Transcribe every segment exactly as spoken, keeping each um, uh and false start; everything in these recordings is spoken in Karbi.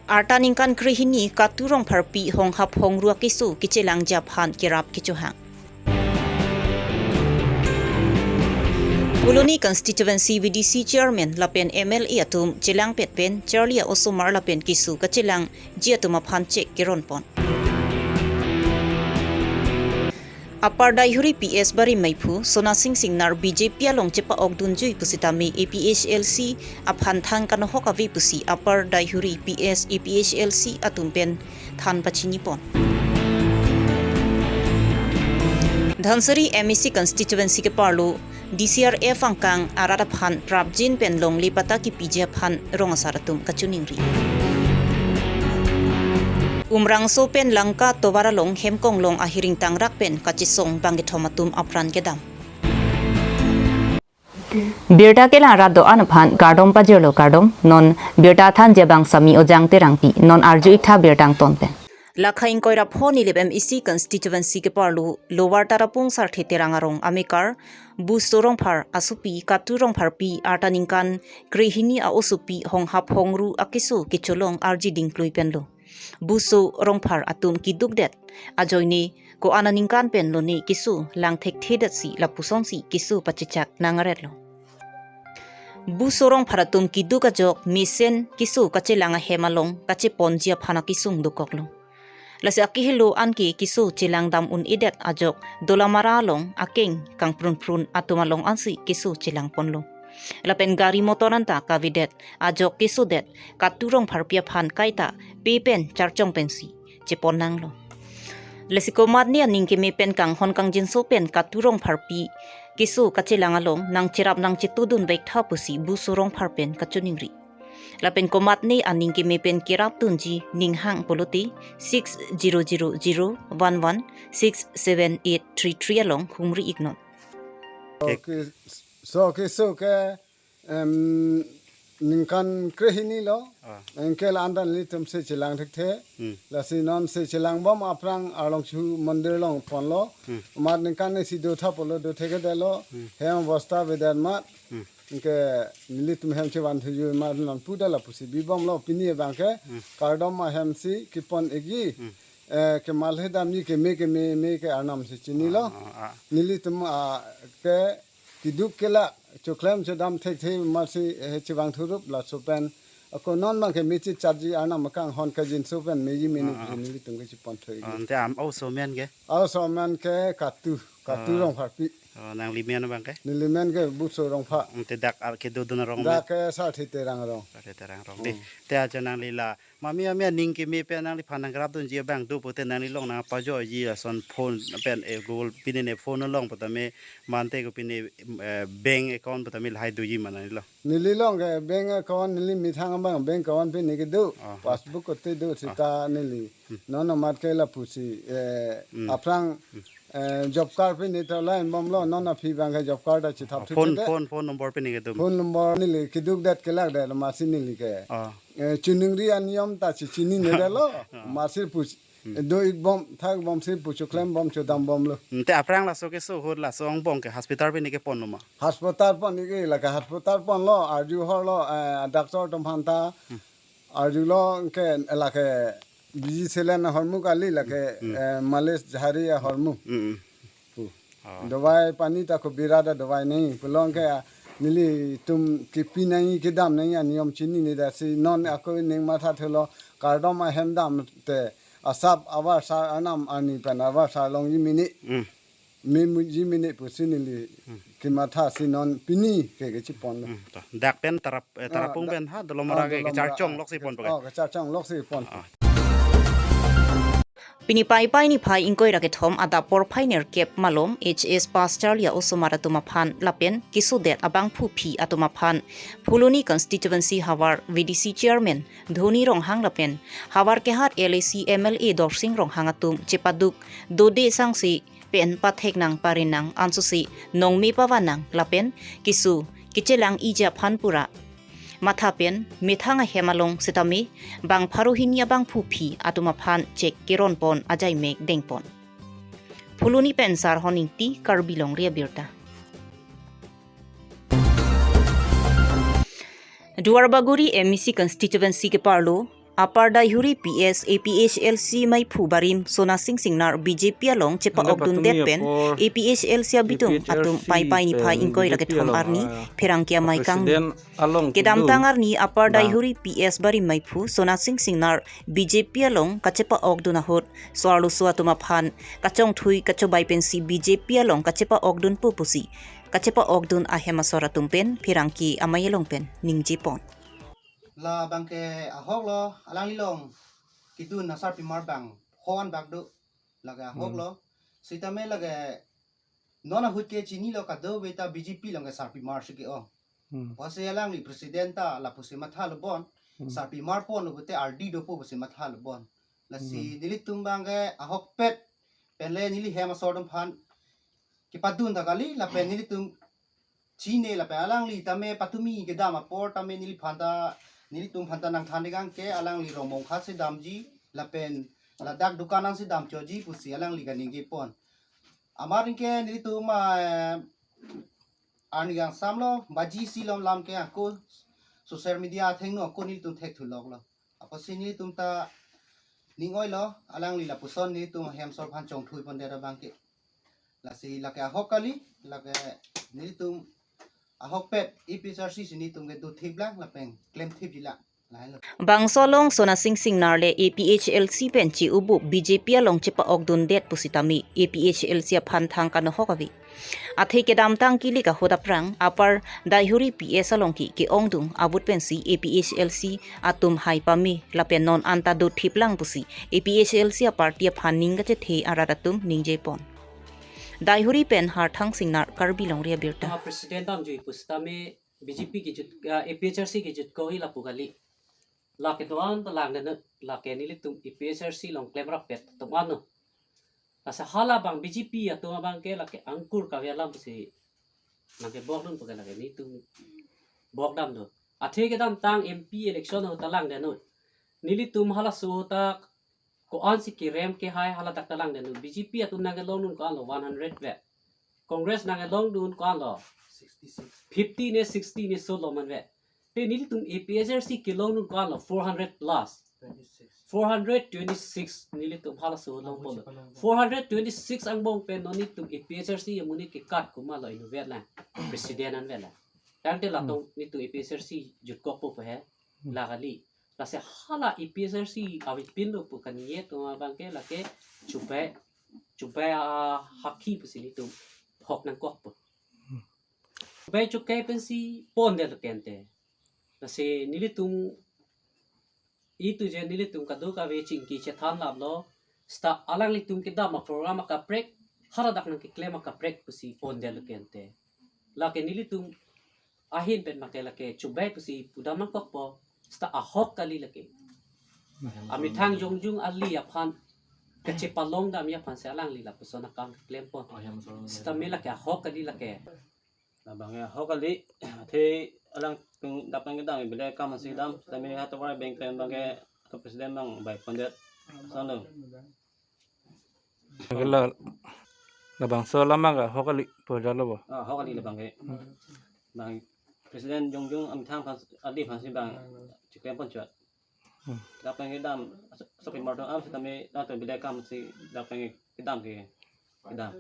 Arta ningkan krehini Katu Rongpharpi honghap hongru akeso kechelangji aphan kerap kechohang. Phuloni constituency V D C chairman lapen M L A atum chelangpet pen charli a-osomar lapen keso kachelangji atum aphan chek keronpon. Upper Daihuri P S barim meiphu Sona Sing Singnar B J P along chepa-okdunjui pusitame A P H L C aphan thang kanohok ave pusi Upper Daihuri P S A P H L C atum pen than pachinipon. Dhansiri M A C constituency keparlo D C R F angkang arat aphan prapjin pen longle patta kipiji aphan rong asar atum kachiningri. Umrangso pen Langka tovar along hemkonglong ahiring tangrak pen kachesong bangkethom atum apran kedam. Birta kelang rat do-an aphan kardom pajirlo, kardom. Non birta thanji abang Sami Ojang Terangpi. Non arju-ik tha birta angton pen. Lakha ingkoi ra pho Nilip M A C constituency keparlo Lower Tarapung Sarthe Terang arong amekar Buso Rongphar asopi Katu Rongpharpi arta ningkan krehini a-osopi honghap hongru akeso kecholong arji dingklui penlo. Buso Rongphar atum keduk det ajoine ko-an aningkan pen lone keso lang thekthe detsi lapusonsi keso pachechak nang aretlo. Buso Rongphar atum keduk ajok mesen keso kachelang ahem along kacheponji aphan akesung dokoklo. Lasi akehelo anke keso chelang dam un-edet ajok Dolamara along akeng kangprunprun atum along ansi keso chelangponlo. Lapen gari motor anta kavedet ajok kesodet Katu Rongpharpi aphan kaita pe pen charchong pensi chepon nanglo. Lasi komatne aning keme pen kanghon kangjinso pen Katu Rongpharpi keso kachelang along nangcherap nangchetudun vek tha pusi Buso Rongphar pen kachiningri. Lapen komatne aning keme pen kerapdunji ning hang pulote six zero zero zero one one six seven eight three three along humri-iknon. Kek. Okay, so keso ke, em, ningkan krehini lo. Ah. Anke la-an ta nelitum se chelang thekthe. Hmm. Lasi non se chelangbom aphrang Arlongshu Mandir along ponlo. Hmm. Amat ningkan isi do tha pulo, do thekthedetlo. Hmm. Hem bosta avedet amat. Hmm. Anke nelitum hem chevan thuju amat non pu da lapusi bibomlo, pini abangke. Hmm. Kardom ahem si kepon-ikji. Hmm. Eh, kemalhe damji keme keme me ke arnam si chinilo. Ah, ah, ah. Nelitum, ah, ke keduk kelak choklem chodam thekthe amatsi, eh, chevang thurup laso pen. Ako non abangke mechit charji arnam kanghon kangjinso pen meji menu. Ah, ah. Nelitum ke chepon thoi. Ah, ante a-oso amen ke? A-oso amen ke Katu, Katu. Ah. Rongpharpi. Oh, nangli men abangke? Neli men ke Buso Rongphar. Ante dak ar kedodun arong men? Dak ke Sarthe Terang arong. Sarthe Terang arong. Hmm. Te, te ajo nangli la mami mami aning keme pen nangliphan nangkerapdunji abang do pute nangli along nangpajoiji lason phone pen, eh, Google pine ne phone along putame mate ko pine, eh, bank account putame lahai doji ma nangli along? Neli along ke bank account neli methang abang bank account pine kedo. Ah. Passbook kote do seta neli. Hmm. Non amat ke lapusi, eh, hmm, aphrang, hmm, eh, job card pine ta line bomlo, non aphi abangke job card ta chethap. Ah, phone, thekthedet. Phone, phone number pine kedo. Phone number neli keduk det kelak det amatsi neli ke. Ah. Eh, chiningri aniyom ta chechinine detlo. Ah. Amatsi pus-, hmm, do-ikbom, thak-ikbomsi pu choklembom chodambomlo. Hmm, te aphrang laso keso ahut laso angbong ke hospital pine keponlo ma? Hospital pon-ikji, lake hospital ponlo, arju horlo, eh, doctor atum aphanta. Hmm. Arjulo ke lake biji selen ahormu kali lake, hmm, eh, malis jhari ahormu. Hmm, hmm. Pu. Ah. Dawai pani ta ko bira ta dawai nai. Pulo anke, ah, nelitum kepi nai kedam nai aniyom chinine detsi non ako ning matha thulo kardom ahem dam te asap avarsar arnam arni pen avarsar longji mene. Hmm. Memuji mene pusi neli, hmm, kemathasi non pini ke kechepon. Hmm, to. Dak pen Tarap-, eh, ah, Tarapung dak-, pen ha, Dolamara ah, ke, Dolamara, kecharchong ah, loksi pon ke, pake. Oh, kecharchong loksi pon. Ah. Pini Paipai niphai ingkoi ra kethom adap porphai nerkep malom H S pass charli a-osomar atum aphan lapen kesodet abangphu aphi atum aphan Phuloni constituency havar V D C chairman Dhoni Ronghang lapen havar kehat L A C M L A Dorsing Ronghang atum chepaduk dode sangse pen pathek nang pare nang ansosi nongme pavan nang lapen keso kechelang-ikji aphan pura matha pen methang ahem along setame bang pharo hini abangphu aphi atum aphan chek keronpon ajaimek dengpon. Phuloni pen Sarhon Ingti, Karbi Longri Abirta. Duarbagori M A C constituency keparlo Upper Daihuri P S A P H L C meiphu barim Sonasing Singnar B J P along chepa-okdundet pen A P H L C abitung atum Paipai niphai ingkoi ra kethom arni pherangke amei kangni. Kedamtang arni Upper Daihuri P S barim meiphu Sonasing Singnar B J P along kachepa-okdun ahut so-arloso atum aphan kachongthui kachobai pensi B J P along kachepa-okdunpo pusi kachepa-okdun ahem asor atum pen pherangke amei along pen ningjepon. Labangke ahoklo, alanglilong kedun asarpimar bang hon bak do, lake ahoklo. Hmm. Sitame lake non ahut ke chinilo, kadokave ta B J P along ke sarpimar si ke-ong. Hmm. Pusi alangli president ta lapusi matha lo bon. Hmm. Sarpimar ponlo pute ardi dopo pusi matha lo bon. Lasi, hmm, nelitum bangke ahokpet pen le neli hem asor atum aphan kepadun ta kali, lapen nelitum chine, lapen alangli tame patumi kedam apor tame neliphan ta, nelitum aphan ta nangthan dekang ke alangli rong mongkha si damji, lapen ladak dukan nangsi damchoji pusi alangli kaningjepon. Amar ingke nelitum, eh, arni kangsamlo, baji si lom lam ke ako social media athengno ako nelitum thekthuloklo. Apotsi nelitum ta ning-oilo, alangli lapuson nelitum hem asor aphan chongthui pondet abangke. Lasi lake ahok kali, lake nelitum ahokpet A P H L C si nelitum ke dothiplang lapen klemthipjilang. Lahelo. Bangso along Sonasing Singnar le A P H L C pen chi-ubup B J P along chepa-okdundet pusitame A P H L C aphan thang kanohok ave. Athe kedamtang kilik ahut aphrang Upper Daihuri P S along ke ke-ongdung abut pensi A P H L C atum hai pame lapen non anta dothiplang pusi A P H L C aparty aphan ning kachethe arat atum ningjepon. Daihuri pen Harthang Singnar, Karbi Longri Abirta. President damjui pusitame B J P kejut, ah, A P H L C kejut ko hi lapu kali. Lake doan ta langdetnon, lake nelitum A P H L C along klemrap pet atum anlo. Lasi halabang B J P atum abangke lake angkur kave alam pusi nangkebokdunpo ke lake nelitum bokdam do. Athe kedamtang M P election ahut ta langdetnon. Nelitum halaso ahut ta ko-ansi kerem kehai haladak ta langdetnon. B J P atum nangkelongdun ko-anlo one hundred vet. Congress nangkelongdun ko-anlo sixty-six. Fifty ne sixty ne so lom an vet. Te nelitum A P H L C kelongdun ko-anlo four hundred plus. Twenty-six. Four hundred twenty-six nelitum halaso longponlo. Four hundred twenty-six angbong pen non nelitum A P H L C amonit kekat komatlo inutvet lang. President anvet lang. Tangte latum, hmm, nelitum A P H L C jutkokpo pu he. Hmm. La kali. Lasi hala A P H L C avepinlo pu kaningje atum abangke lake chubai, chubai ahakhi pusi nelitum hok nangkokpo. Hmm. Chubai chukai pensi pondetlo kente. Lasi nelitum itu je nelitum kadokave chingki chethan laplo, seta alanglitum kedam aprogram akaprek, haladak nangkeklem akaprek pusi pondetlo kente. Lake nelitum ahin pen make lake chubai pusi pudam nangkokpo, seta ahok kali lake. Amethang jongjung ali aphan kachepalongdamji aphansi alangli lapuson akam klempon. Sitame lake ahok kali lake. Labangke ahok kali, athe alangtum dap nangkedam, bile akam si dam, sitame hatovar bank pen abangke ato president abang bai pondet. Sanlo. Lake la, labangso alam abangke ahok kali, pojalo bo. Ah, ahok kali labangke. Hmm. Bang president jongjung amethang aphan, adi aphansi bang chiklem ponchot. Hmm. Dap nangkedam, so, so pimar tong am sitame latum bile akam si dap nangkedam ke. Kedam.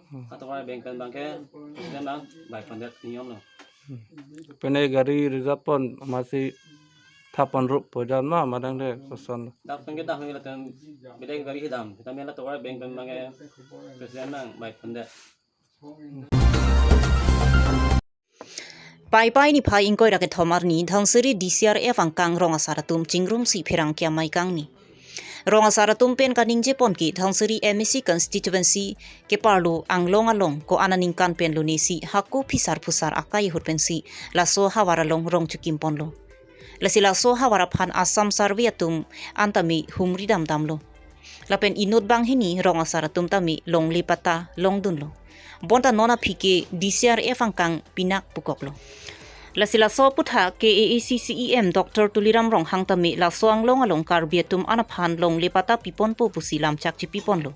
Hmm. Hatovar bank pen abangke, president abang bai pondet niyomlo. Hmm. Pine gari reserve pon amatsi thap ponrup pojal ma madang de koson. Dap nangkedam latum bile gari kedam. Sitame hatovar bank pen abangke president abang bai pondet. Paipai niphai ingkoi ra kethom arni Dhansiri D C R F angkang rong asar atum chingrumsi pherangke amei kangni. Rong asar atum pen kaningjepon ke Dhansiri M A C constituency keparlo Anglong along ko-an aningkan pen lonesi hako phisar phusar akai ahut pensi laso ahavar along rong chukimponlo. Lasi laso ahavar aphan Assam Survey atum an tame humri damdamlo. Lapen inut banghini rong asar atum tame longle patta longdunlo. Bonta non aphi ke D C R F angkang pinak pukoklo. Lasi laso aputhak K A A C C E M Doctor Tuliram Ronghang tame laso Anglong along Karbi atum an aphan longle patta piponpo pusi lamchak chipiponlo.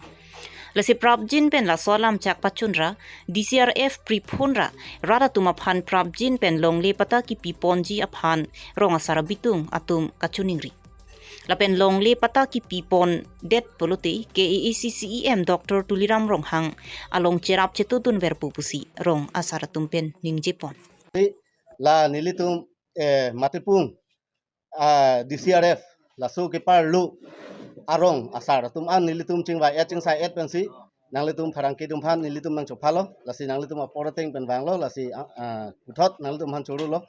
Lasi prapjin pen laso alamchak pachun ra D C R F priphun ra rat atum aphan prapjin pen longle patta kipiponji aphan rong asar abitung atum kachiningri. Lapen longle patta kipi pondet pulote K A A C C E M Doctor Tuliram Ronghang along cherap chetudunver pu pusi rong asar atum pen ningjepon. La nelitum eh, Matipung ah, D C R F laso kepar lo arong asar atum an nelitum chingvai et chingsai et pensi nanglitum pherangke atum aphan nelitum nangchophalo, lasi nanglitum apor ateng pen vanglo, lasi ah, ah, puthot nanglitum aphan chorolo.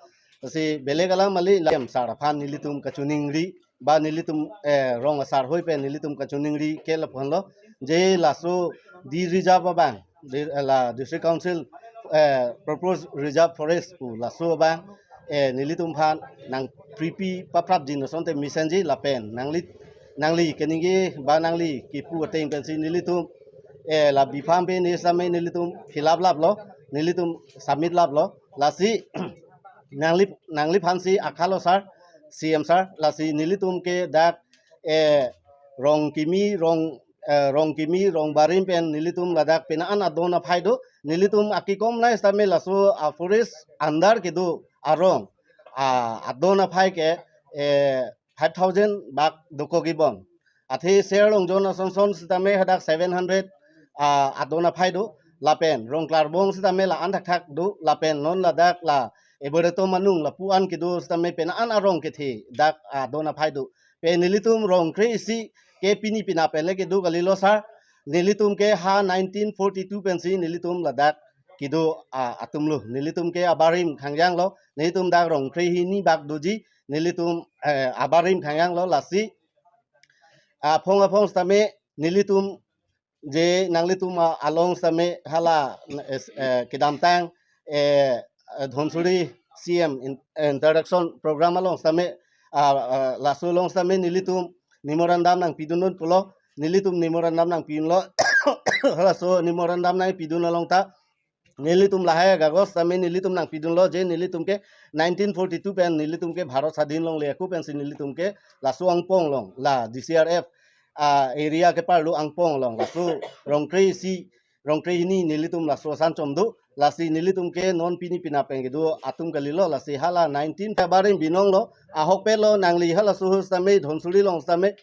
Lasi belek alam kali, la asar aphan nelitum kachiningri ba nelitum eh, rong asar hoi pen nelitum kachiningri ke lapuan lo, je laso D reserve abang, di, eh, la District Council eh, proposed reserve forest pu laso abang eh, nelitum aphan nangpripi paprapji, lasonte mesenji lapen nangli nangli keningje ba nangli kipu ateng pensi nelitum eh, la biphan pen ni same nelitum fill up laplo, nelitum submit laplo, lasi nangli nangliphansi akhalo sir, C M sir, lasi nelitum ke dak eh, rong kimi rong eh, rong kimi rong barim pen nelitum ladak pena an adon aphai do, nelitum akikom nai sitame laso ah, forest under kedo arong ah, adon aphai ke eh, five thousand bak dokok ibon. Athe Ser Longjon ason son sitame hadak seven hundred ah, adon aphai do, lapen Rongklarbong sitame la-an thakthak do, lapen non ladak la Eberetom anung lapu an kedo sitame pena an arong kethe dak adon aphai do. Pe nelitum rong kre-isi ke pini pina pen le kedo kalilo sir. Nelitum ke ha nineteen forty-two pensi nelitum ladak kedo ah, atum lo. Nelitum ke abarim khangjang lo. Nelitum dak rong kre hini bak doji. Nelitum eh, abarim khangjang lo, lasi aphong aphong sitame nelitum je nanglitum ah, along sitame hala eh, eh, kedamtang eh, eh, Dhonsuri C M in, eh, introduction program along sitame ah, ah, laso along sitame nelitum memorandum nangpidun pulo, nelitum memorandum nangpidunlo. Laso memorandum nangpidun along ta nelitum lahai kagos sitame nelitum nangpidunlo, je nelitum ke nineteen forty-two pen nelitum ke Bharat Sadhin longle ako pensi nelitum ke laso angpong along la D C R F ah, area kepar lo angpong along laso rong kre-isi rong kre hini nelitum laso asan chom do, lasi nelitum ke non pini pina pen kedo atum kalilo, lasi hala nineteen February binong lo, ahokpet lo nangli halaso ahut sitame Dhonsuri along sitame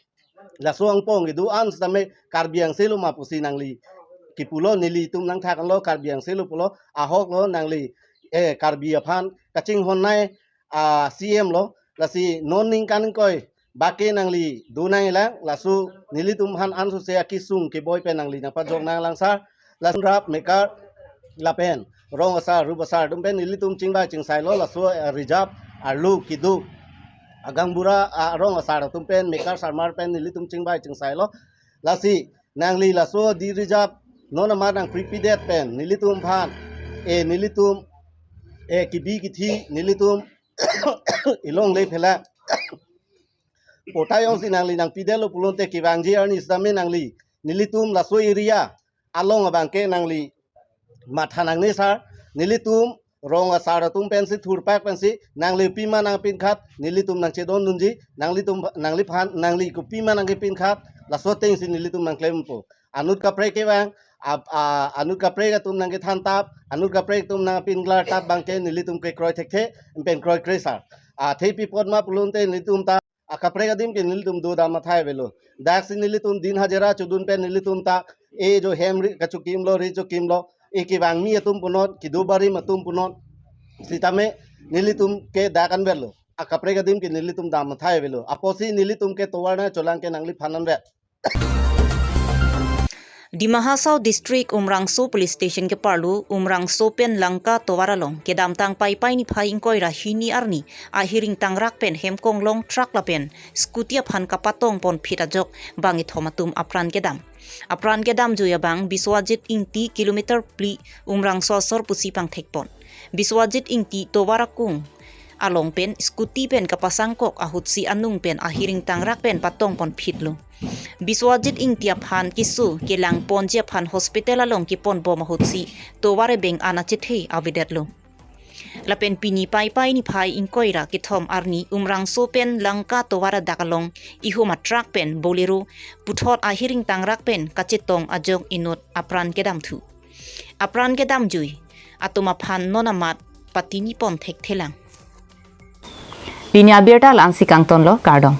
laso angpong kedo an sitame Karbi angse lo ma pusi nangli kipulo, nelitum nangthak lo Karbi angse lo pulo, ahok lo nangli eh, Karbi aphan kachinghon nai ah, C M lo, lasi non ningkan ingkoi bak ke nangli do nangjilang, laso nelitum aphan ansose akesung keboi pen nangli nangpajok nanglang sir. Laso rap mekar lapen rong asar rup asar atum pen nelitum chingvai chingsai lo, laso eh, reserve arlo kedo agangbura ah, rong asar atum pen mekar sarmar pen nelitum chingvai chingsai lo, lasi nangli laso D reserve non amat nangpripidet pen nelitum aphan eh, nelitum eh, kebi kethe nelitum ilongle phela patta jongsi nangli nangpidetlo pulote kevangji arni sitame nangli nelitum laso area along abang ke nangli matha nangne sir. Nelitum rong asar atum pensi thurpak pensi nangli pima nangpinkhat nelitum nangchedondunji, nanglitum nangliphan nangli kopima nangkepinkhat laso atengsi nelitum nangklempo. Anut kaprek kevang ap- ah, anut kaprek atum nangkethan tap, anut kaprek atum nangpinklar tap abang ke nelitum kekroi thekthe, pen kroikre sir. Athe pi apot ma pulote nelitum ta akaprek adim ke nelitum dodam athai avelo. Daksi nelitum din hajira chodun pen nelitum ta e jo hem ri kachokimlo, ri chokimlo, e kevangmi atum punon, kedo barim atum punon, sitame nelitum ke dak anvetlo. Akaprek adim ke nelitum dam athai avelo. Apotsi nelitum ke tovar nangcholang ke nangliphan anvet. Dima Hasao District Umrangso Police Station kepar lo Umrangso pen Langka tovar along kedamtang Paipai niphai ingkoi ra hini arni ahiring tangrak pen hemkong long truck lapen scooty aphan kapatong ponphit ajok bangkethom atum apran kedam. Apran kedamjui abang Biswajit Ingti, kilometer phli, Umrangso asor pusi pangthekpon. Biswajit Ingti tovar akung along pen scooty pen kapasangkok ahutsi anung pen ahiring tangrak pen patong ponphitlo. Biswajit Ingti aphan keso kelangponji aphan hospital along keponbom ahutsi tovar ebeng an achethe avedetlo. Lapen pini Paipai niphai ingkoi ra kethom arni Umrangso pen Langka tovar adak along ihum atruck pen Bolero puthot ahiring tangrak pen kachetong ajok inut apran kedamthu. Apran kedamjui atum aphan non amat patini ponthekthelang. Pini abirta la-ansi kangtonlo, kardom.